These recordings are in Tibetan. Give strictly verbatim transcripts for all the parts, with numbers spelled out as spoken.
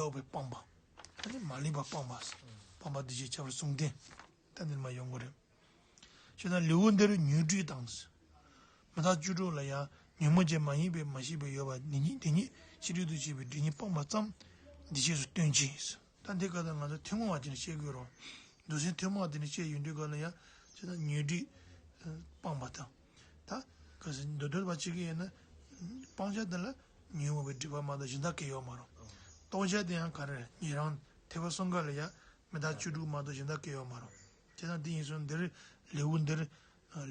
ལོག་པའི་སྤངས་པ། ཨ་ནི་མ་ལུས་པ་སྤངས་པ། སྤངས་པ་འདུས་བྱས་ཁྱབ་པར་གསུམ་ལྡན། ད་འདིར་མ་ཡོང་གི་རེད། ཞེ་ན་ལེའུ་འདིར་ཉོན་སྒྲིབ་དང་། མི་རྟག་བཅུ་དྲུག་ལ་ཡང་ཉོན་མོངས་ཅན་མ་ཡིན་པའི་མི་ཤེས་པ་ཡོད་པ་འདི་ཉིད་དེ་ཉིད་ཤེས་སྒྲིབ་ཏུ་བྱས་པའི་སྒྲིབ་གཉིས་སྤངས་པ་ཙམ་འདུས་བྱས་སུ་སྟོན་ཅིང་། ད་འདི་ག་ད་ང་ཚོ་ཐུན་མོང་བ་དེ་ནས་བཤད་དགོས་རོ། འདུག་སེ་ཐུན་མོང་བ་དེ་ནས་བཤད་ཡོང་དུས་ག་ལ་ཡང་ཅེ་ན་ཉོན་སྒྲིབ་སྤངས་པ་དང་། ད་ག་ཟེ་འདོད་འདོད་པ་གཅིག་གིས་ཡིན་ན་སྤང་བྱ་དེ་ལ་ཉོན་མོངས་པའི་སྒྲིབ་པ་མ་གཏོགས་གཞན་དག་གི་ཡོད་མ་རུང་། རྟོགས་བྱ་དེ་ཡང་ག་རེ་རེད། ཉན་རང་ཐེག་པ་གསུམ་ཀ་ལ་ཡང་མི་རྟག་བཅུ་དྲུག་མ་གཏོགས་གཞན་དག་གི་ཡོད་མ་རུང་། བྱས་ཙང་འདི་ཡིན་སོང་འདིར་ལེའུ་འདིར།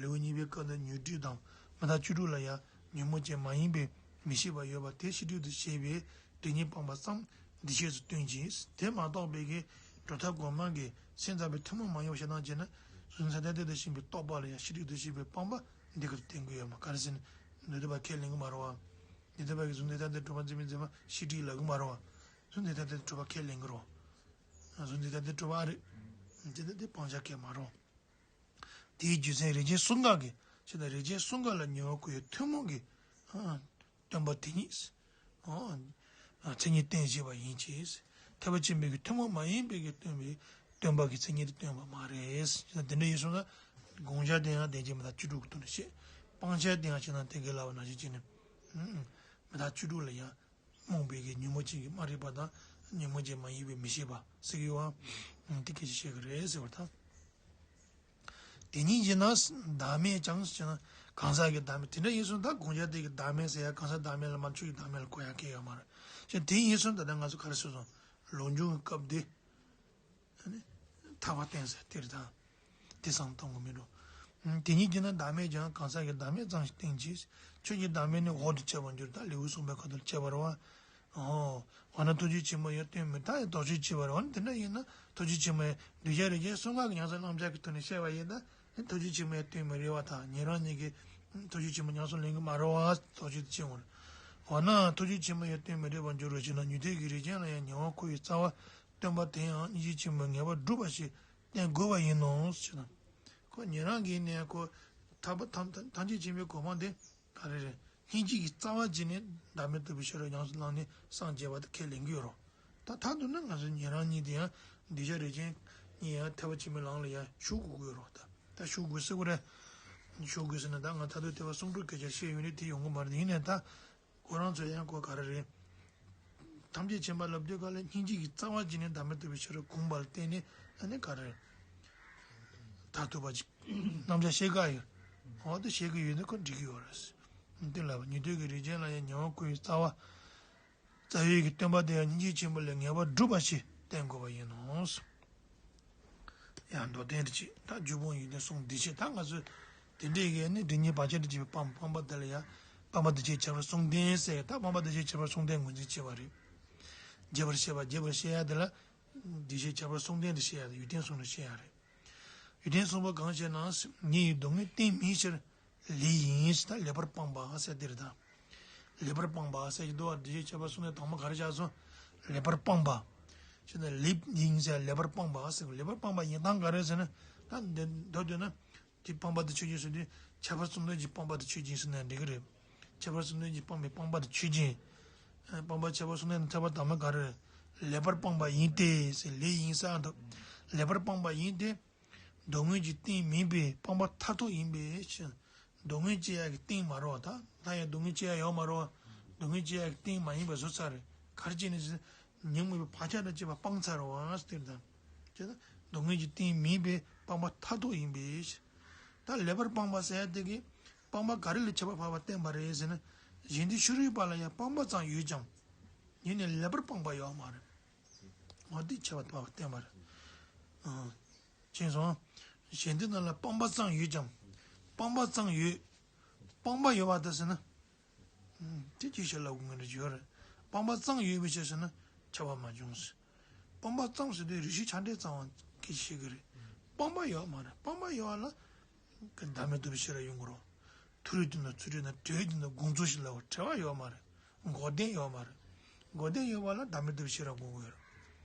ལེའུ་གཉིས་པའི་སྐབས་འདིར་ཉོན་སྒྲིབ་དང་མི་རྟག་བཅུ་དྲུག་ལ་ཡང་ཉོན་མོངས་ཅན་མ་ཡིན་པའི་མི་ཤེས་པ་ཡོད་པ་དེ་ཤེས་སྒྲིབ་ཏུ་བྱས་པའི་སྒྲིབ་གཉིས་སྤངས་པ་ཙམ་འདུས་བྱས་སུ་སྟོན་ཅིང་། དེ་མ་གཏོགས་པའི་གི་སྒྲུབ་ཐབས་གོང་མ་གི་སེམས་ཙམ་པའི་ཐུན་མོང་མ་ཡིན་པ་ཞེ་སྡང་བྱས་ན་གཟུང་འཛིན་ཐ་དད་དུ་ཞེན་པའི་རྟོག་པ་ལ་ཡང་ཤེས་སྒྲིབ་ཏུ་བྱས་པའི་སྤངས་པ་འདི་གར་བསྟན་གྱི་ཡོད་མ་ག་རེ་ཟེར་ན་འདོད་པ་ཁས་ལེན་གྱི་མ་རེད་བ། འདོད་པ་གི་གཟུང་འཛིན་ཐ་དད་སྒྲུབ་པ་འཛིན་མི་འཛིན་པ་ཤེས་སྒྲིབ་ལབ་ཀྱི་མ་རེད་བ། གཟུང་འཛིན་ཐ་དད་སྒྲུབ་པ་ཁས་ལེན་གྱི་རེད། གཟུང་འཛིན་ཐ་དད་སྒྲུབ་པ་ཨ་རེད། དེ་ལྟ་སྟེ་སྤང་བྱ་ཁས་མ་རུང་། དེའི་རྒྱུ་མཚན་རིགས་ཅན་གསུམ་ཀ་གི་ཕྱིར་དང་རིགས་ཅན་གསུམ་ཀ་ལ་ཉེ་བར་མཁོ་བའི་ཐུན་མོང་གི་སྟོན་པ་དེ་ཉིད་མཚན་ཉིད་བསྟན་བྱས་པ་ཡིན་གྱི། ཐེག་པ་ཆེན་པོའི་གི་ཐུན་མོང་མ་ཡིན་པའི་གི་སྟོན་པའི་སྟོན་པ་གི་མཚན་ཉིད་དུ་སྟོན་པ་མ་རེད། དེ་འདྲ་ཡིན་སོང་ན་དགོངས་འཆར་དེ་ཡང་བདེན་བཞི་མི་རྟག་བཅུ་དྲུག་གི་ཐོག་ནས་བཤད། སྤང་བྱ་དེ་ཡང་ཕྱིར་ན་དེ་གའི་ལབ་པ་ནང་བཞིན་བྱས་ནས་མི་རྟག་བཅུ་དྲུག་ལ་ཡང་རྨོངས་པའི་གི་ཉོན་མོངས་ཅན་གྱི་མ་རིག་པ་དང་ཉོན་མོངས་ཅན་མ་ཡིན་པའི་མི་ཤེས་པ་ཟེར་གྱི་ཡོད་པ། དེ་སྐད་ཆ་བཤད་ཀྱི་རེད་ཟེར་བ་དང་། དེ་ཉིད་ཀྱི་ན་བདག་མེད་ཀྱང་ཟེར་ན་གང་ཟག་གི་བདག་མེད་དེ་འདྲ་ཡིན་སོང་ད་དགོངས་འཆར་དེ་གི་བདག་མེད་ཟེར་ཡ་གང་ཟག་བདག་མེད་ལ་མ་ཆོས་ཀྱི་བདག་མེད་ལ་གོ་ཡ་གལ་ཡོད་མ་རེད། ཅེས་དེ་ཡིན་སོང་ད་ལྟ་ང་ཚོ་ག་རེ་ཟེར་སོང་ལོ་འཇུག་གི་སྐབས་དེ། ཐར་པ་བསྟན་ཟེར་དེ་རེད་ད། དེ་བསམ་གཏོང་གི་མི་འགྲོ། དེ་ཉིད་ཀྱི་ན་བདག་མེད་ཀྱང་གང་ཟག་གི་བདག་མེད་ཙམ་ཞིག་བསྟན་གྱི། ཆོས་ཀྱི་བདག་མེད་ནི་འོག་ཏུ་འཆད་པར་འགྱུར་ད་ལེའུ་གསུམ་པའི་ཁ་ཐུག་འཆད་པར་བ། འོ་ན་ཐུགས་རྗེ་ཆེན་པོ་ཡང་སྟོན་མི་ད་ཡང་དོགས་གཅོད་བྱེད་པར་འོ་ན་དེ་འདྲ་ཡིན་ན་ཐུགས་རྗེ་ཆེན་པོ་ཡང་གདུལ་བྱ་རིགས་ཅན་གསུམ་ཀ་གི་ཉམས་སུ་བླང་བྱ་གི་ཐོག་ནས་བཤད་པ་ཡིན་ད་ཐུགས་རྗེ་ཆེན་པོ་ཡང་སྟོན་མི་རེད་བ་ད་ཉན་རང་ཉིད་ཀྱིས་ཐུགས་རྗེ་ཆེན་པོ་ཉམས་སུ་ལེན་གྱི་མ་རེད་བ་དོགས་གཅོད་བྱེད་འོ་ན། འོ་ན་ཐུགས་རྗེ་ཆེན་པོ་ཡང་སྟོན་མི་རེད་པར་འགྱུར་རོ་ཞེ་ན་ཉན་ཐོས་ཀྱི་རིགས་ཅན་ལ་ཡང་ཉེ་བར་མཁོ་བའི་རྩ་བ། སྟོན་པ་དེ་ཡང་སྙིང་རྗེ་ཆེན་པོས་ངེས་པར་བསྒྲུབ་པ་ཞིག་བསྟན་དགོས་པ་ཡིན་ནོ་ཞེ་ན། ཁོ་ཉན་རང་གིས་ནས་ཁོ་ཐར་པ་ཐམས་ཐམས་ཅད་མཁྱེན་པའི་གོ་འཕང་དེ་ག་རེ་རེད། སྙིང་རྗེ་གི་རྩ་བ་བྱས་ནས་བདག་མེད་རྟོགས་པའི་ཤེས་རབ་ཉམས་སུ་བླངས་ནས་སངས་རྒྱས་པ་དེ་ཁས་ལེན་གྱི་ཡོད་རོ། ད་མཐར་གཏུགས་ན་ང་ཚོ་ཉན་རང་གཉིས་དེ་ཡང་གདུལ་བྱ་རིགས་ཅན་གཉིས་ཡང་ཐར་པ་ཆེན་པོའི་ལམ་ལ་ཡང་ཞུགས་དགོས་ཀྱི་ཡོད་རོ། ད་ད་ཞུགས་དགོས་ཟེར་གོ་རེད། ཞུགས་དགོས་ཟེར་ན་ད་ང་ད་དུང་ཐེག་པ་གསུམ་གྱི་སྐད་ཆ་བཤད་ཡོང་དུས་དེ་ཡོང་གི་མ་རེད། ཡིན་ནའི་ད། ཁོ་རང་ཚོ་ཡང་ཁོ་ག་རེ་རེད། ཐམས་ཅད་མཁྱེན་པ་ལབ་དུས་ག་ལ་སྙིང་རྗེ་གི་རྩ་བ་བྱས་ནས་བདག་མེད་རྟོགས་པའི་ཤེས་རབ་བསྒོམས་པ་ལ་བརྟེན་ནས་ཨ་ནི་ག་རེ་རེད། མཐར་ཐུག་པ་ཅིག་རྣམ་གཞག་ཤེས་ཀ་ཡོད། འོ་དེ་ཤེས་ཀྱི་ཡོད་ན་ཁོ་འགྲིག་གི་ཡོད་རེད། འདི་ལ་ཉན་ཐོས་ཀྱི་རིགས་ཅན་ལ་ཡང་ཉེ་བར་མཁོ་བའི་རྩ་བ། རྩ་བའི་གི་སྟོན་པ་དེ་ཡང་སྙིང་རྗེ་ཆེན་པོ་ལས་ངེས་པར་བསྒྲུབ་པ་ཞིག་བསྟན་དགོས་པ་ཡིན་ནོ། ཡང་མདོ་སྡེ་འདི་ཅི་ད་རྒྱུ་སྤོང་ཡོན་ཏན་གསུམ་འདི་ཅི་ད་ང་ཚོས་དེ་འདྲའི་གི་ནི་སྒྲིབ་གཉིས་བར་ཆད་དུ་གྱུར་པའི་སྤང་སྤངས་པ་དེ་ལ་ཡང་སྤངས་པ་འདུས་བྱས་ཁྱད་པར་གསུམ་ལྡན་ཟེར་ད་སྤངས་པ་འདུས་བྱས་ཁྱད་པར་གསུམ་ལྡན་ངོས་འཛིན་བྱས་པ་རེད། རྒྱས་པར་བཤད་པ་རྒྱས་པར་བཤད་ཡ་དེ་ལ་འདུས་བྱས་ཁྱད་པར་གསུམ་ལྡན་དུ་བཤད་ཡ་དེ་ཡོན་ཏན་གསུམ་དུ་བཤད་ཡ་རེད། ཡོན་ཏན་གསུམ་པོ་གང་ཞེ་ན་ཉེ་བའི་སྡུག་བསྔལ་གཏན་མིན་ཕྱིར། ལས་ཡིན་ཞེས་དང་ལེགས་པར་སྤངས་པ་ཟེར་དེ་རེད་དང་། ལེགས་པར་སྤངས་པ་ཟེར་གྱི་འདུག་བ། འདུས་བྱས་ཁྱད་པར་གསུམ་ལྡན་དང་པོ་ག་རེ་བྱས་སོང་། ལེགས་པར་སྤངས་པ། ཞེས་ན་ལེགས་ཡིན་ཟེར་ལེགས་པར་སྤངས་པ་ཟེར་གོ་ལེགས་པར་སྤངས་པ་ཡིན་སྟངས་ག་རེ་ཟེར་ན། ད་འདི་མདོར་བསྡུས་ན། དེ་སྤངས་པ་དེ་ཆོས་ཅན་ཟེར་དུས་ཁྱད་པར་གསུམ་ལྡན་གྱི་སྤངས་པ་དེ་ཆོས་ཅན་ཟེར་ན་འགྲིག་གི་རེད། ཁྱད་པར་གསུམ་ལྡན་གྱི་སྤངས་པའི་སྤངས་པ་དེ་ཆོས་ཅན། སྤངས་པ་ཁྱད་པར་གསུམ་ལྡན་ཐེག་པ་དང་པོ་ག་རེ་རེད། ལེགས་པར་སྤངས་པ་ཡིན་ཏེ་ཟེར་ལེགས་ཡིན་ཟེར་འདུག་ལེགས་པར་སྤངས་པ་ཡིན་ཏེ། སྡུག་བསྔལ་གྱི་རྟེན་མིན་པས་སྤངས་པ་མཐར་ཐུག་ཡིན་པའི་ཕྱིར། སྡུག་བསྔལ་སྐྱེ་ཡག་གི་རྟེན་མ་རེད་བ་ད། ད་ཡང་སྡུག་བསྔལ་སྐྱེ་ཡག་ཡོད་མ་རེད་བ། སྡུག་བསྔལ་སྐྱེ་ཡག་གི་རྟེན་མ་ཡིན་པ་བཟོས་ཚར་རེད། ག་རེ་བྱས་ནས་ཟེར། ཉོན་མོངས་པའི་བག་ཆགས་དང་བཅས་པ་སྤངས་ཚར་བ་ཟེར་དང་། བྱས་ན་སྡུག་བསྔལ་གྱི་རྟེན་མིན་པས་སྤངས་པ་མཐར་ཐུག་ཡིན་པའི་ཕྱིར། ད་ལེགས་པར་སྤངས་པ་ཟེར་ཡག་དེ་གིས་སྤངས་པ་ག་རེ་ལ་ཁྱད་པར་འཕགས་པ་བསྟན་པ་རེད་ཟེར་ན། གཞན་དོན་ཕྱི་རོལ་པ་ལ་ཡང་སྤངས་པ་ཙམ་ཡོད་ཀྱང་། ཡིན་ནའི་ལེགས་པར་སྤངས་པ་ཡོད་མ་རེད། འོ་དེ་ཁྱད་པར་འཕགས་པ་བསྟན་པ་རེད། ཨང་། མཁྱེན་སོང་། གཞན་དོན་རྣམས་ལ་སྤངས་པ་ཙམ་ཡོད་ཀྱང་། སྤངས་པ་ཙམ་ཡོད། སྤངས་པ་ཡོད་པ་དེ་ཟེར་ན། ཨང་། དེ་ཅི་ཞིག་ལབ་དགོས་ངེས་འདྲ་ཡོད་རེད། སྤངས་པ་ཙམ་ཡོད་པའི་ཕྱིར་ཟེར་ན་ཁྱབ་པ་མ་བྱུང་ཟེར། སྤངས་པ་ཙམ་ཟེར་དུས་རེ་ཞིག་ཆ་འདྲ་ཙམ་དབང་གིས་ཤེས་ཀྱི་རེད། སྤངས་པ་ཡོད་མ་རེད། སྤངས་པ་ཡོད་པ་ལ། གི་བདག་མེད་རྟོགས་པའི་ཤེས་རབ་ཡོང་གི་རེད། མཐོ་རིས་དེ་དང་ཚུལ་ཁྲིམས་དང་བྲལ་བ་དེ་དང་དགོངས་ཚུལ་ཞིག་ལབ་པ་བྲལ་བ་ཡོད་མ་རེད། འགོག་བདེན་ཡོད་མ་རེད། འགོག་བདེན་ཡོད་པ་ལ་བདག་མེད་རྟོགས་པའི་ཤེས་རབ་དགོས་ཀྱི་ཡོད་རེད།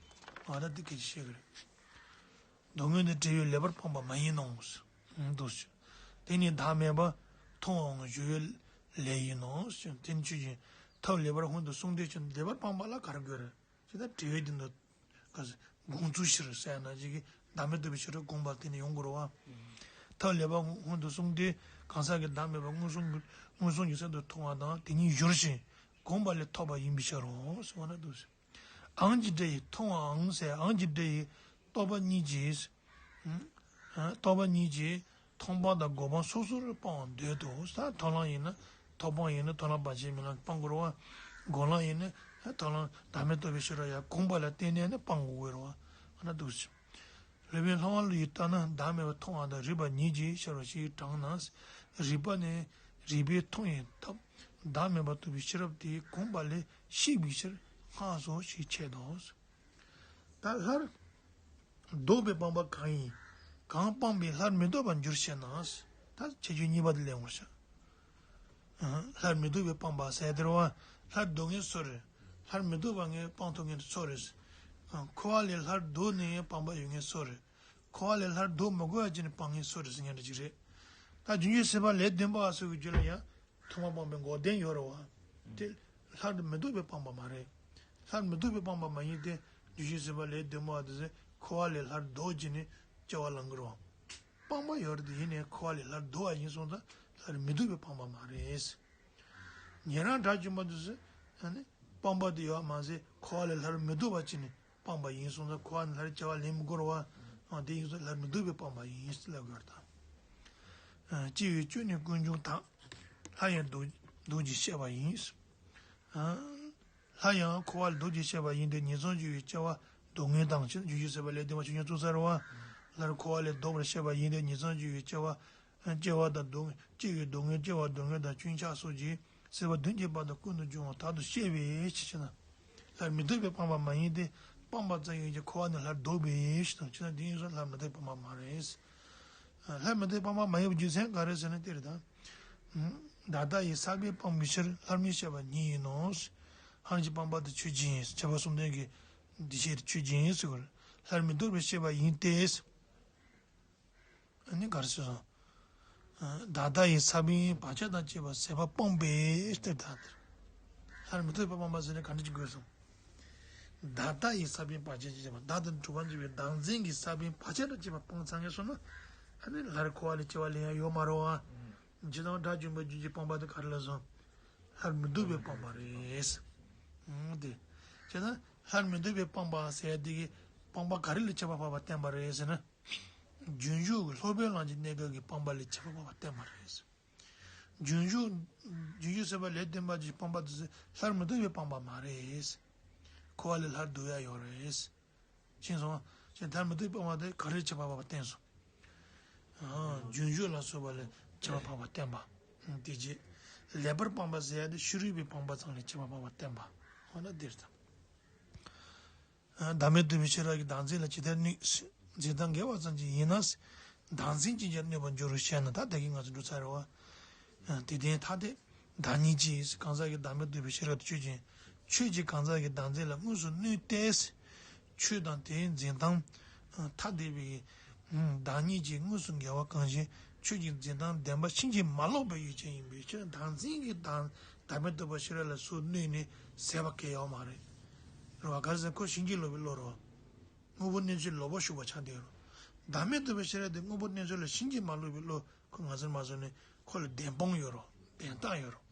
ང་ད་འདི་སྐད་ཆ་བཤད་ཀྱི་རེད། སྡུག་བསྔལ་དང་བྲལ་བའི་ལེགས་པར་སྤངས་པ་མ་ཡིན་ནོ། འདུག་ཞུ། དེ་ནི་བདག་མེད་པ་མཐོང་བའང་གཞོལ་བའི་ལས་ཡིན་ནོ། དེ་ནི་ཆོས་ཅན། ཐབས་ལེགས་པར་སྔོན་དུ་སོང་སྟེ་ཀྱང་ལེགས་པར་སྤངས་པ་ལ་ག་རེ་དགོས་རེད། ད་དྲི་བའི་དོན་དུ་ག་ས་དགོངས་ཚུལ་ཕྱིར་ཟེར་ན་ཅིག་གིས་བདག་མེད་རྟོགས་པའི་ཕྱིར་རབ་དགོངས་པ་དེ་ནས་ཡོང་དགོས་རེད་བ། ཐབས་ལེགས་པ་སྔོན་དུ་སོང་སྟེ་གང་ཟག་གི་བདག་མེད་པ་མངོན་སུམ་མངོན་སུམ་གྱི་སེམས་དུ་མཐོང་བ་དང་དེ་ཉིད་གཞིར་བཞག་དགོངས་པ་ལས་ཐོབ་པ་ཡིན་པའི་ཕྱིར་རོ་ཟེར་བ་ན་འདུག་ཟེར། འང་གི་སྒྲ་ཡིས་མཐོང་བའང་ཟེར་འང་གི་སྒྲ་ཡིས་རྟོག་པ་གཉིས་ཀྱིས། རྟོག་པ་གཉིས་ཀྱིས་མཐོང་སྤང་དང་སྒོམ་སྤང་སོ་སོར་སྤང་བར་འདོད་དོ། ས་མཐོང་ལམ་ཡིན་ན་མཐོང་སྤང་ཡིན་ན་མཐོང་ལམ་བར་ཆད་མེད་ལམ་སྤང་དགོས་རེད་བ། སྒོམ་ལམ་ཡིན་ན་མཐོང་ལམ་བདག་མེད་རྟོགས་པའི་ཕྱིར་རོ་ཡང་དགོངས་པ་ལ་བརྟེན་ནས་ནི་སྤང་དགོས་རེད་བ། ཨ་ན་འདུག་ཟེར། སློབ་དཔོན་ལྷ་དབང་ལུ་ཡིས་ལྟར་ན་བདག་མེད་པ་མཐོང་བ་དང་རིག་པ་ཉིད་ཀྱིས་ཤར་བ་ཞིག་དྲངས་ན། རིག་པ་ནི་རིག་པས་མཐོང་བའི་ཐབས་བདག་མེད་པ་རྟོགས་པའི་ཤེས་རབ་དེ་དགོངས་པ་ལས་ཤེས་པའི་ཕྱིར་སྔགས་སོ་ཞེས་འཆད་དོ། ད་སླར་ལྡོག་པའི་སྤངས་པ་གང་ཡིན། གང་སྤངས་པས་སླར་མི་ལྡོག་པར་འགྱུར་ཞེ་ན། ད་ཁྱད་ཆོས་གཉིས་པ་དེ་ལེན་དགོས་ཤག་སླར་མི་ལྡོག་པའི་སྤངས་པ་ཟེར་དེ་རེད་བ། སླར་ལྡོག་མཁན་སུ་རེད། སླར་མི་ལྡོག་པ་ངས་སྤང་ཐུབ་མཁན་དེ་སུ་རེད། འཁོར་བ་ལས་སླར་ལྡོག་ནས་སྤངས་པ་ཡོད་མཁན་སུ་རེད། འཁོར་བ་ལས་སླར་ལྡོག་མི་དགོས་པ་བྱས་ནས་སྤང་མཁན་སུ་རེད་ཟེར་མཁན་འདྲ་ཅིག་རེད། ད་རྒྱུན་གྱི་སྲིད་པ་ལས་བདུན་པ་སོགས་ཀྱི་རྒྱུད་ལ་ཡང་ཐོག་མར་སྤངས་པའི་འགོག་བདེན་ཡོད་རེད་བ། དེ་སླར་མི་ལྡོག་པའི་སྤངས་པ་མ་རེད། སླར་མི་ལྡོག་པའི་སྤངས་པ་མ་ཡིན་ཏེ། རྒྱུན་གྱི་སྲིད་པ་ལས་བདུན་པ་དེ་ཚོས་འཁོར་བ་ལས་སླར་ལྡོག་བྱས་ནས་སྐྱེ་བ་བླང་གི་རེད་བ། སྤངས་པ་ཡོད་རེད་དེ་ཡིན་ནའི་འཁོར་བ་ལས་སླར་ལྡོག་པ་ཡིན་སོང་ཙང་སླར་མི་ལྡོག་པའི་སྤངས་པ་མ་རེད། ཉན་རང་དགྲ་བཅོམ་པ་དེ་ཚོས་ཨ་ནི་སྤངས་པ་དེ་ཡོད་མ་ཟད་འཁོར་བ་ལས་སླར་མི་ལྡོག་པ་བྱས་ནས་སྤངས་པ་ཡིན་སོང་ཙང་འཁོར་བ་ནས་སླར་སྐྱེ་བ་ལེན་མི་དགོས་རེད་བ། ཨ་དེ་ཡིན་སོང་སླར་མི་ལྡོག་པའི་སྤངས་པ་ཡིན་ཟེར་ལབ་དགོས་རེད་ད། སྐྱེ་བའི་སྐྱོན་ནི་ཀུན་འབྱུང་དག་སླར་ཡང་ལྡོག་ལྡོག་ཅིང་བཤད་པ་ཡིན། སླར་ཡང་འཁོར་བ་ལས་ལྡོག་ཅིང་བཤད་པ་ཡིན་ཏེ་ཉེར་ཚང་སྦྱོར་བའི་སྐྱེ་བ་ལྡོག་ངེས་དང་ཕྱིར་རྒྱུན་གྱི་སྲིད་པ་ལས་བདུན་པ་ཆོས་ཉིད་ཚུལ་ས་རེད་བ། སླར་འཁོར་བ་ལས་ལྡོག་པར་བཤད་པ་ཡིན་ཏེ་ཉེར་ཚང་སྦྱོར་བའི་སྐྱེ་བ། སྐྱེ་བ་དང་ལྡོག་སྐྱེ་བའི་ལྡོག་ངེས་སྐྱེ་བ་ལྡོག་ངེས་དང་སྐྱོན་ཆགས་སོགས་ཀྱི་སྲིད་པ་བདུན་གྱི་བར་དུ་ཀུན་ཏུ་འབྱུང་བ་དག་ཏུ་བཤད་པའི་ཕྱིར་ཕྱིར་ན། སླར་མི་ལྡོག་པའི་སྤངས་པ་མ་ཡིན་ཏེ། སྤངས་པ་ཙམ་ཡིན་གྱི་འཁོར་བ་ནས་སླར་ལྡོག་པའི་ཕྱིར་དང་ཕྱིར་ན་འདི་ཡིན་སོགས་སླར་མི་ལྡོག་པའི་སྤངས་པ་མ་རེད། སླར་མི་ལྡོག་པའི་སྤངས་པ་མ་ཡིན་པའི་རྒྱུ་མཚན་ག་རེ་ཟེར་ན་དེ་རེད་ད། བདག་ལྟ་ཡི་ས་པས་སྤངས་པའི་ཕྱིར་སླར་མི་བཤད་པ་ཉིད་ཡིན་ནོ། སྔར་གྱི་སྤངས་པ་དེ་ཆོས་ཅན། ཁྱབ་པ་གསུམ་ལྡན་གྱི་འདུས་བྱས་དེ་ཆོས་ཅན་ཟེར་བར་སླར་མི་ལྡོག་པའི་བཤད་པ་ཡིན་ཏེ། ཨ་ནི་ག་རེ་ཟེར་སོང་། བདག་ལྟ་ཡི་ས་བོན་བག་ཆགས་དང་བཅས་པ་ཟད་པ་སྤངས་པའི་ཕྱིར་ད། སླར་མི་ལྡོག་པའི་སྤངས་པ་ཟེར་ན་ག་འདྲ་ཅིག་དགོས་སོང་། བདག་ལྟ་ཡི་ས་བོན་བག་ཆགས་ཀྱིས་བཅས་པ་བདག་དང་གྲུབ་པ་འཇུག་པའི་བདག་འཛིན་གྱི་ས་བོན་བག་ཆགས་དང་བཅས་པ་སྤངས་ཚར་ངེས་སོང་ན། ཨ་ནི་སླར་འཁོར་བ་ལས་སྐྱེ་བ་ལེན་ཡ་ཡོད་མ་རེད་བ། ཇི་ལྟར་དགྲ་བཅོམ་པའི་རྒྱུད་ཀྱི་སྤངས་པ་དེ་ག་རེ་ལབ་སོང་། སླར་མི་ལྡོག་པའི་སྤངས་པ་རེད། ཨང་དེ། བྱས་ན་སླར་མི་ལྡོག་པའི་སྤངས་པ་ཟེར་ཡ་དེ་གི་སྤངས་པ་ག་རེ་ལ་ཁྱབ་པ་འཕགས་པ་བསྟན་པ་རེད་ཟེར་ན། རྒྱུན་ཞུགས་ཀྱི་སློབ་དཔོན་ལམ་གྱི་གནས་སྐབས་ཀྱི་སྤངས་པ་ལས་ཁྱབ་པ་འཕགས་པ་བསྟན་པ་རེད། རྒྱུན་ཞུགས། རྒྱུན་ཞུགས་ཟེར་བ་ལས་བསྟན་པ་གྱི་སྤངས་པ་དེ་ཚོ་སླར་མི་ལྡོག་པའི་སྤངས་པ་མ་རེད། འཁོར་བ་ལས་སླར་ལྡོག་ཡ་ཡོད་རེད། ཤེས་སོང་། ཅེས་སླར་མི་ལྡོག་པའི་སྤངས་པ་དེ་ག་རེ་ཁྱབ་པ་འཕགས་པ་བསྟན་སོང་། རྒྱུན་ཞུགས་ལ་སོགས་པ་ལས་ཁྱབ་པ་འཕགས་པ་བསྟན་པ། དེ་རྗེས། ལེགས་པར་སྤངས་པ་ཟེར་ཡ་དེ་ཕྱི་རོལ་པའི་སྤངས་པ་ཙམ་ལས་ཁྱབ་པ་འཕགས་པ་བསྟན་པ། འོ་ན་འདིར་དང་། བདག་མེད་རྟོགས་པའི་ཤེས་རབ་ཀྱིས་བདག་འཛིན་ལ་ཇི་ལྟར་གནོད། འཛིན་སྟངས་འགལ་བ་ཙམ་གྱིས་ཡིན་ན། བདག་འཛིན་ཅན་གྱིས་གནོད་པར་འགྱུར་རོ་ཞེ་ན། ད་དེ་གིས་ང་ཚོ་འགྲོ་ཚར་རེད་བ། དེ་ལྟའི་ཐ་དད་བདག་ཉིད་ཀྱིས་གང་ཟག་གི་བདག་མེད་རྟོགས་པའི་ཤེས་རབ་དེ་ཆོས་ཅན། ཆོས་ཀྱིས་གང་ཟག་གི་བདག་འཛིན་ལ་དངོས་སུ་གནོད་དེ། ཆོས་དང་དེའི་འཛིན་སྟངས་ཐ་དད་པའི་བདག་ཉིད་ཀྱིས་དངོས་སུ་འགལ་བ་གང་ཞིག་ཆོས་ཀྱི་འཛིན་སྟངས་བདེན་པ་ཕྱིན་ཅི་མ་ལོག་པའི་ཡུལ་ཅན་ཡིན་པའི་ཕྱིར། བདག་འཛིན་གྱིས་བདག་བདག་མེད་རྟོགས་པའི་ཤེས་རབ་ལ་སོགས་གནོད་ནས་ཟད་པ་གང་ཡང་ཡོད་མ་རེད། རེད་བ། ག་རེ་ཟེར་ན་ཁོ་ཕྱིན་ཅི་ལོག་པའི་བློ་རེད་བ། དངོས་པོ་གནས་ཚུལ་ལོག་པར་ཞུགས་པ་ཆགས་བསྡད་ཡོད་རེད། བདག་མེད་རྟོགས་པའི་ཤེས་རབ་དེ་དངོས་པོ་གནས་ཚུལ་ལ་ཕྱིན་ཅི་མ་ལོག་པའི་བློ་ཁོ་ང་ཚོར་མ་བཟུང་ནས་ཁོ་ལ་བདེན་དཔང་ཡོད་རེད། བདེན་རྟགས་ཡོད་རེད།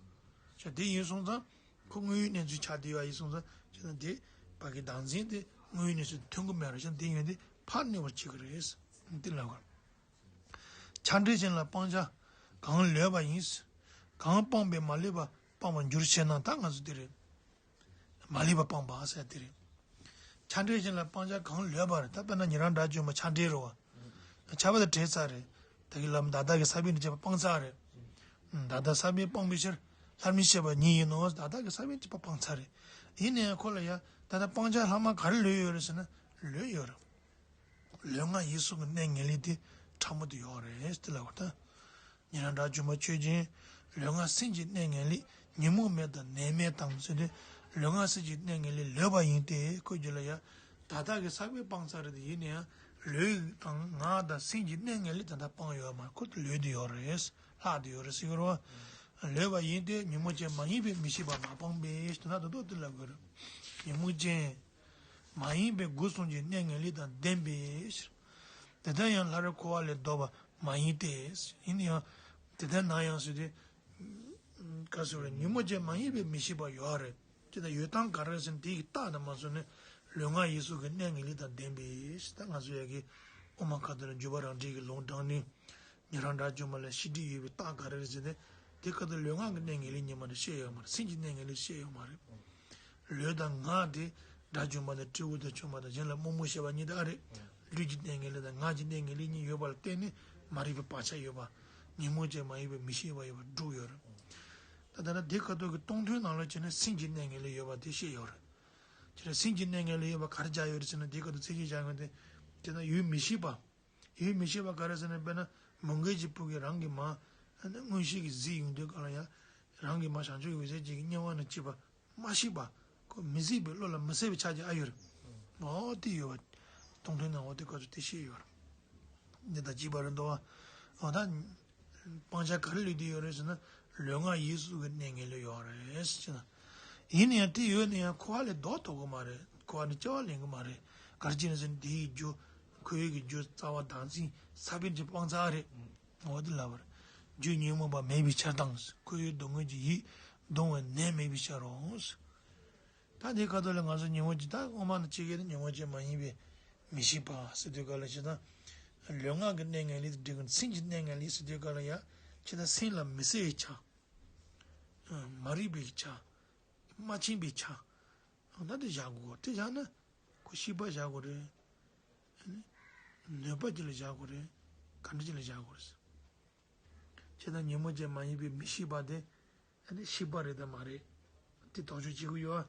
ཅེས་དེ་ཡིན་སོང་ཙང་ཁོ་དངོས་ཡོད་གནས་ཚུལ་ཆགས་བསྡད་ཡོད་ཡིན་སོང་ཙང་ཅེས་ན་དེ་བ་གི་བདག་འཛིན་དེ་དངོས་ཡོད་གནས་ཚུལ་མཐུན་གྱི་མེད་རེད་ཤག་དེ་ཡོད་དེ་ཕར་གནོད་པར་བྱེད་ཀྱི་རེད། འདི་ལབ་དགོས། ཆགས་བྲལ་ཅན་ལ་སྤང་བྱ་གང་ལོས་པ་ཡིན། གང་སྤངས་པས་མ་ལུས་པ་སྤངས་པར་འགྱུར་ཞེ་ན། ད་ང་ཚོ་འདི་རེད། མ་ལུས་པ་སྤངས་པ་ཟེར་དེ་རེད། ཆགས་བྲལ་ཅན་ལ་སྤང་བྱ་གང་ལོས་པ་རེད། ད་དཔེར་ན་ཉན་རང་དགྲ་བཅོམ་པ་ཆགས་བྲལ་རེད་བ། ཆགས་པ་དང་བྲལ་ཚར་རེད། ད་གི་ལམ་བདག་ལྟ་གི་ས་བོན་དང་བཅས་པ་སྤངས་ཚར་རེད། བདག་ལྟ་ས་བོན་སྤངས་པའི་ཕྱིར་ལྷར་མི་བཤད་པ་ཉིད་ཡིན་ནོ། བདག་ལྟ་གི་ས་བོན་བཅས་པ་སྤངས་ཚར་རེད། ཡིན་ནའང་ཁོ་ལ་ཡ་ད་ལྟ་སྤང་བྱ་ལྷག་མ་ག་རེ་ལོས་ཡོད་རེད་ཟེར་ན་ལོས་ཡོད་རེད། ལུས་ངག་ཡིད་གསུམ་གྱི་གནས་ངེས་ལེགས་དེ་ཕྲ་མོ་དེ་ཡོད་རེད་དེ་ལབ་པ་དང་། ཉན་རང་དགྲ་བཅོམ་པ་ཆོས་ཅན། ལུས་ངག་སེམས་ཀྱི་གནས་ངེས་ལེགས་ཉོན་མོངས་མེད་དང་ནད་མེད་དང་ཟེར་ཏེ། ལུས་ངག་སེམས་ཀྱི་གནས་ངེས་ལེགས་ལོས་པ་ཡིན་ཏེ་ཁོ་རྒྱུད་ལ་ཡ། ད་ལྟ་གི་ས་བོན་སྤངས་ཚར་རེད་དེ་ཡིན་ནའང་ལུས་དང་ངག་དང་སེམས་ཀྱི་གནས་ངེས་ལེགས་ད་ལྟ་སྤངས་ཡོད་མ་ཁོ་ལོས་དེ་ཡོད་རེད། ལྷག་དེ་ཡོད་རེད་ཟེར་གི་རེད་བ། ལོས་པ་ཡིན་ཏེ་ཉོན་མོངས་ཅན་མ་ཡིན་པས་མི་ཤེས་པ་མ་སྤངས་པས་དེ་ན་ད་དུང་དེ་ལབ་དགོས་རེད། ཉོན་མོངས་ཅན། མ་ཡིན་པའི་སྒོ་གསུམ་གྱི་གནས་ངེས་ལུགས་དང་ལྡན་པའི་ཕྱིར། དེ་ལྟར་ཡང་སླར་འཁོར་བ་ལས་ལྡོག་པ་མ་ཡིན་ཏེ། ཡིན་ན་ཡང་དེ་ལྟར་ན་ཡང་ཟེར་དུས། ག་ཟེར་བ་རེད། ཉོན་མོངས་ཅན་མ་ཡིན་པའི་མི་ཤེས་པ་ཡོད་རེད། ཅེས་དང་ཡོད་སྟངས་ག་རེ་ཟེར་ན་དེ་ཡི་རྟགས་དང་མ་སོང་ནས་ལུས་ངག་ཡིད་གསུམ་གྱི་གནས་ངེས་ལུགས་དང་ལྡན་པའི་ཕྱིར། ད་ང་ཚོ་ཡ་གི་དབུ་མ་ཁ་ཐུག་ལ་འཇུག་པ་རང་འགྲེལ་གྱི་ལུང་དྲངས་ནས། ཉན་རང་དགྲ་བཅོམ་པ་ལ་ཤེས་སྒྲིབ་ཡོད་པའི་རྟགས་ག་རེ་རེད་ཟེར་ཏེ། དེ་སྐབས་དུ་ལུས་ངག་གི་གནས་ངེས་ལུགས་ཉིད་མ་གཏོགས་བཤད་ཡོད་མ་རེད། སེམས་ཀྱི་གནས་ངེས་ལུགས་བཤད་ཡོད་མ་རེད། ལུས་དང་ངག་དེ་དགྲ་བཅོམ་པ་དང་སྤྲེའུ་དང་བཅོམ་པ་དང་གཞན་ལ་རྨོངས་པ་བཤད་པ་གཉིས་དེ་ཨ་རེད། ལུས་ཀྱི་གནས་ངེས་ལུགས་དང་ངག་གི་གནས་ངེས་ལུགས་གཉིས་ཡོད་པ་ལ་བརྟེན་ནས་མ་རིག་པའི་བག་ཆགས་ཡོད་པ། ཉོན་མོངས་ཅན་མ་ཡིན་པའི་མི་ཤེས་པ་ཡོད་པ་དྲུག་ཡོད་རེད། ད་ལྟ་ན་དེ་སྐབས་དུ་གི་སྟོང་ཐུན་ནང་ལ་བྱས་ན་སེམས་ཀྱི་གནས་ངེས་ལུགས་ཡོད་པ་དེ་བཤད་ཡོད་རེད། དེ་ལ་སེམས་ཀྱི་གནས་ངེས་ལུགས་ཡོད་པ་ག་རེ་སྦྱར་ཡོད་རེད་ཟེར་ན། དེ་སྐབས་དུ་མཚན་ཉིད་སྦྱར་མཁན་དེ། དེ་ན་ཡུལ་མི་ཤེས་པ། ཡུལ་མི་ཤེས་པ་ག་རེ་ཟེར་ན། དཔེར་ན་མུ་གེ་གི་བུ་གིས་རང་གི་མ་མངོན་ཤེས་ཀྱིས་གཟིགས་ཡོང་དུས་སྒང་ལ་ཡང་། རང་གི་མ་བྱང་ཆུབ་འོད་གསལ་ཅན་གྱི་དམྱལ་བ་ན་སྐྱེས་པ་མ་ཤེས་པ། ཁོ་མི་གཟིགས་པའི་བློ་ལ་མི་གསལ་བའི་ཆ་ཅིག་ཨ་ཡོད་རེད། འོ་དེ་ཡོད་པ། སྟོང་ཐུན་ནང་འོ་དེ་སྐབས་སུ་དེ་བཤད་ཡོད་རེད། འདི་དང་གཅིག་པ་རེད་འདུག་བ། འོ་ད། སྤང་བྱ་ག་རེ་ལུས་ཏེ་ཡོད་རེད་ཟེར་ན། ལུས་ངག་ཡིད་གསུམ་གྱི་གནས་ངེས་ལུགས་ཡོད་རེད་ཟེར་ན། ཡིན་ན་ཡང་དེ་ཡོད་ན་ཡང་འཁོར་བ་ལས་ལྡོག་ཐུབ་ཀྱི་མ་རེད། འཁོར་བ་ནས་སྐྱེ་བ་ལེན་གྱི་མ་རེད། ག་རེ་བྱས་ནས་ཟེར་ན་དེ་ཡི་རྒྱུ། འཁོར་བའི་གི་རྒྱུ་རྩ་བ་བདག་འཛིན་ས་བོན་གྱི་སྤང་ཚ་རེད། འོ་དེ་ལབ་པ་རེད། རྒྱུ་ཉོན་མོངས་པ་མེད་པའི་ཕྱིར་དང་། འཁོར་བའི་སྡུག་བསྔལ་གྱི་ཡིད་གདུང་བའི་ནད་མེད་པའི་ཕྱིར་རོ། ད་དེ་ཁ་ཐོག་ལ་ང་ཚོ་ཉོན་མོངས་ཅན་ད་དབུ་མ་ནས་སྐྱེ་མཁན་དེ་ཉོན་མོངས་ཅན་མ་ཡིན་པའི་མི་ཤེས་པ་ཟེར་དུས་སྐབས་ལ་ཇི་ལྟར། ལུས་ངག་གི་གནས་ངེས་ལུགས་དེ་འགྲིག་གི། སེམས་ཀྱི་གནས་ངེས་ལུགས་ཟེར་དུས་སྐབས་ལ་ཡ། ཇི་ལྟར་སེམས་ལ་མི་གསལ་བའི་ཆ། མ་རིག་པའི་ཆ། མ་མཁྱེན་པའི་ཆ། ད་དེ་བཞག་དགོས། དེ་བཞག་ན་ཁོ་ཤེས་པ་བཞག་དགོས་རེད། ནུས་པ་ཅིག་ལ་བཞག་དགོས་རེད། ག་འདྲ་ཅིག་ལ་བཞག་དགོས་རེད། ཇི་ལྟར་ཉོན་མོངས་ཅན་མ་ཡིན་པའི་མི་ཤེས་པ་དེ། ཨ་ནི་ཤེས་པ་རེད་དམ་མ་རེད། དེ་དོགས་གཅོད་བྱེད་དགོས་ཡོད།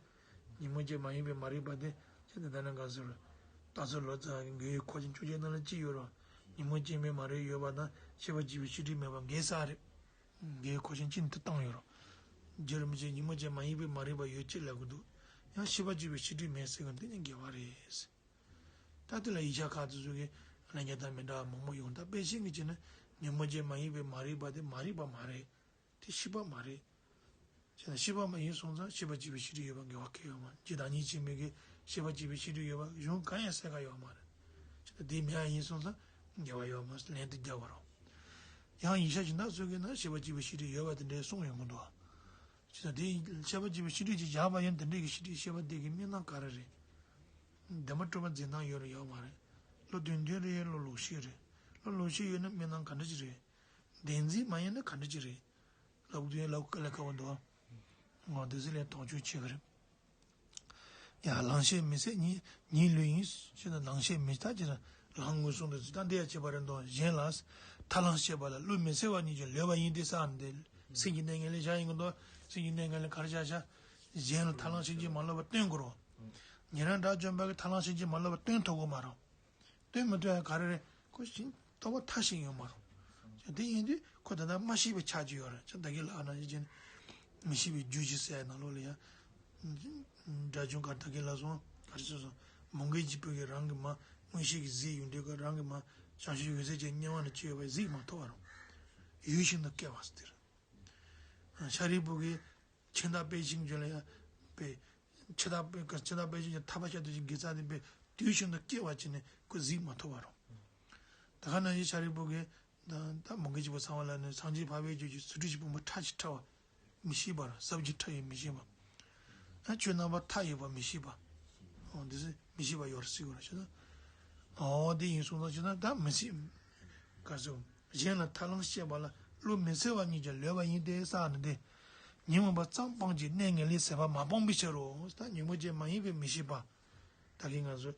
ཉོན་མོངས་ཅན་མ་ཡིན་པའི་མ་རིག་པ་དེ་ཅི་འདི་ལྟ་ན་དགའ་ཟེར། རྟ་ཚོ་ལོ་ཙཱ་གི་འགལ་བའི་མཁོ་ཆེན་བཅོ་བརྒྱད་ནང་ལ་གཅིག་ཡོད་རོ། ཉོན་མོངས་ཅན་མའི་མ་རིག་ཡོད་པ་དང་ཤེས་པ་སྐྱེས་པའི་ཤེས་སྒྲིབ་མེད་པ་འགལ་ས་རེད། འགལ་བའི་མཁོ་ཆེན་གཅིག་འདི་བཏང་ཡོད་རོ། རྒྱུ་རིན་པོ་ཆེ་ཉོན་མོངས་ཅན་མ་ཡིན་པའི་མ་རིག་པ་ཡོད་ཅེས་ལབ་གི་འདུག། ཡང་ཤེས་པ་སྐྱེས་པའི་ཤེས་སྒྲིབ་མེད་ཟེར་གི་འདི་ནི་འགལ་བ་རེད། ད་དེ་ལ་ཡིག་ཆ་ཁག་དེ་ཚོ་གི་ལན་རྒྱག་སྟངས་མི་འདྲ་བ་མང་པོ་ཡོང་། ད་དཔེ་ཤིང་གི་བྱས་ན་ཉོན་མོངས་ཅན་མ་ཡིན་པའི་མ་རིག་པ་དེ་མ་རིག་པ་མ་རེད། དེ་ཤེས་པ་མ་རེད། བྱས་ན་ཤེས་པ་མ་ཡིན་སོང་ཙང་ཤེས་པ་སྐྱེས་པའི་ཤེས་སྒྲིབ་ཡོད་པ་འགལ་བ་གང་ཡང་ཡོད་མ་རེད། ཇི་ལྟར་བདག་ཉིད་ཆེན་པོའི་གི་ཤེས་པ་སྐྱེས་པའི་ཤེས་སྒྲིབ་ཡོད་པ་གཞུང་གང་ཡང་གསལ་ཁ་ཡོད་མ་རེད། བྱས་ན་དེ་མེད་པ་ཡིན་སོང་ཙང་འགལ་བ་ཡོད་མ་རེད། ལན་དེ་རྒྱག་པ་རོ། ཡང་ཡིག་ཆ་གཞན་དག་ཚོ་གི་ནང་ཤེས་པ་སྐྱེས་པའི་ཤེས་སྒྲིབ་ཡོད་པ་དེ་འདྲའི་གསུངས་ཡོང་གི་འདུག། བྱས་ན་དེ་ཤེས་པ་སྐྱེས་པའི་ཤེས་སྒྲིབ་ཅིག་བཞག་པ་ཡིན་དེ་འདྲའི་གི་ཤེས་སྒྲིབ་ཤེས་པ་དེ་གི་དམིགས་རྣམ་ག་རེ་རེད། འདས་མ་གྲུབ་པ་འཛིན་སྟངས་ཡོད་རེད་ཡོད་མ་རེད། བློ་དོན་མཐུན་རེད། བློ་ལོག་ཤེས་རེད། བློ་ལོག་ཤེས་ཡོད་ན་དམིགས་རྣམ་ག་འདྲ་ཅིག་རེད། བདེན་འཛིན་མ་ཡིན་ན་ག་འདྲ་ཅིག་རེད། ལབ་དུས་ལབ་དཀའ་ལས་ཁག་པོ་འདུག་ཨ། ང་དེ་ཚོ་ལ་དོགས་གཅོད་བྱེད་གི་རེད། ཡ་ལང་གཤེགས་མི་གསལ་ཉིད་ཉིད་ལུས་ཡིན་ཞེ་ན། ལང་གཤེགས་མི་ད་ཅི་ན་ལང་མངོན་སུམ་དུ་ད་འདི་ཡ་བྱེད་པ་རེད་འདུག། གཞན་ལ་ཐར་ལམ་བཤད་པ་ལ་བློ་མི་གསལ་བ་ཉིད་ཀྱང་ལོས་པ་ཡིན་ཏེ་ཟེར་ནས་སེམས་ཀྱི་གནས་ངེས་ལུགས་བཞག་ཡིན་གི་འདུག། སེམས་ཀྱི་གནས་ངེས་ལུགས་ག་རེ་བཞག་བཞག། གཞན་ལ་ཐར་ལམ་ཕྱིན་ཅི་མ་ལོག་པ་སྟོན་དགོས་རེད། ཉན་རང་དགྲ་བཅོམ་པ་གིས་ཐར་ལམ་ཕྱིན་ཅི་མ་ལོག་པ་སྟོན་ཐུབ་ཀྱི་མ་རེད། སྟོན་མི་ཐུབ་ཡ་ག་རེ་རེད། ཁོ་བཞིན་རྟོགས་པ་མཐའ་ཞིག་ཡོད་མ་རེད། དེ་ཡིན་དུས་ཁོ་ད་ལྟ་མ་ཤེས་པའི་ཆ་ཅིག་ཡོད་རེད། ཅི་ད་གིན་ལབ་ན་ཡིན་ཅིང་མི་ཤེས་པའི་རྒྱུ་ཅིག་ཟེར་ཡ་ནང་ལོགས་ལ་ཡ། དགྲ་བཅོམ་ག་ད་གིན་ལབ་སོང་། ག་རེ་ཟེར་སོང་། མུ་གེ་གི་བུ་གིས་རང་གི་མ་མངོན་ཤེས་ཀྱིས་གཟིགས་ཡོང་དུས་ཀ་རང་གི་མ་བྱང་ཆུབ་འོད་གསལ་ཅན་དམྱལ་བ་ན་སྐྱེས་ཡོད་པ་གཟིགས་མ་ཐུབ་པ་རེད། ཡུལ་ཤིན་ཏུ་བསྐལ་བ་ཟེར་དེ་རེད། ཤཱ་རིའི་བུ་གིས་ཁྱིམ་བདག་དཔལ་ཆེན་ཅན་ལ་ཡང་པའི། ཁྱིམ་བདག་དཔལ་ཁྱིམ་བདག་དཔལ་ཆེན་གྱི་ཐར་པ་བྱ་དུས་ཀྱི་དགེ་རྩ་དེ་པའི་དུས་ཤིན་ཏུ་བསྐལ་བ་ཅིག་ནས་ཁོ་གཟིགས་མ་ཐུབ་པ་རེད། ད་ག་ནང་བཞིན་ཤཱ་རིའི་བུ་གིས་ད་ད་མུ་གེ་གི་བུ་ཚངས་པ་ལ་ནི་སངས་རྒྱས་འཕགས་པའི་རྒྱུད་ཀྱི་རྫུ་འཕྲུལ་གྱི་ཕུང་པོ་ཕྲ་ཞིང་ཕྲ་བ་མི་ཤེས་པ་རེད། ཟབ་ཅིང་ཕྲ་བའི་མི་ཤེས་པ། ཨ་ཆོས་རྣམ་པར་མཐའ་ཡས་པ་མི་ཤེས་པ། འོ་འདི་ཚོ་མི་ཤེས་པ་ཡོད་རེད་ཟེར་གྱི་རེད་ཤེ་ན། འོ་འདི་ཡིན་སོང་ཙང་ཤེ་ན་ད་མི་སྲིད། ག་ཟེར། གཞན་ལ་ཐར་ལམ་བཤད་པ་ལ་བློ་མི་གསལ་བ་ཉིད་ཀྱང་ལོས་པ་ཡིན་ཏེ་ཟེར་ནས་ཏེ། ཉོན་མོངས་པ་ཙམ་སྤངས་ཀྱི་གནས་ངེས་ལུགས་ཟད་པ་མ་སྤངས་པའི་ཕྱིར་རོ། ད་ཉོན་མོངས་ཅན་མ་ཡིན་པའི་མི་ཤེས་པ། ད་གིན་ང་ཚོ།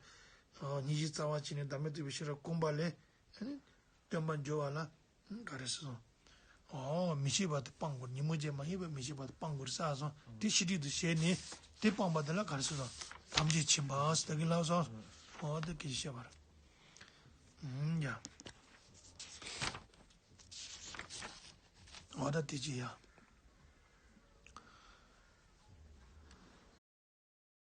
སྙིང་རྗེ་རྩ་བ་བྱས་ནས་བདག་མེད་རྟོགས་པའི་ཤེས་རབ་བསྒོམས་པ་ལས། སྟོན་པ་འབྱོར་བ་ལ། ག་རེ་ཟེར་སོང་། ཨོ་མི་ཤེས་པ་དེ་སྤང་དགོས། ཉོན་མོངས་ཅན་མ་ཡིན་པའི་མི་ཤེས་པ་དེ་སྤང་དགོས་ཟེར་སོང་། དེ་ཤེས་སྒྲིབ་དེ་བྱས་ནས་དེ་སྤངས་པ་དེ་ལ་ག་རེ་ཟེར་སོང་། དམ་བཅས་ཕྱིན་པ་ཟེར་གི་ལབ་སོང་། ཨོ་དེ་སྐད་ཆ་བཤད་པ་རེད། ཡ། ཨོ་ད་དེ་ཅི་ཡ།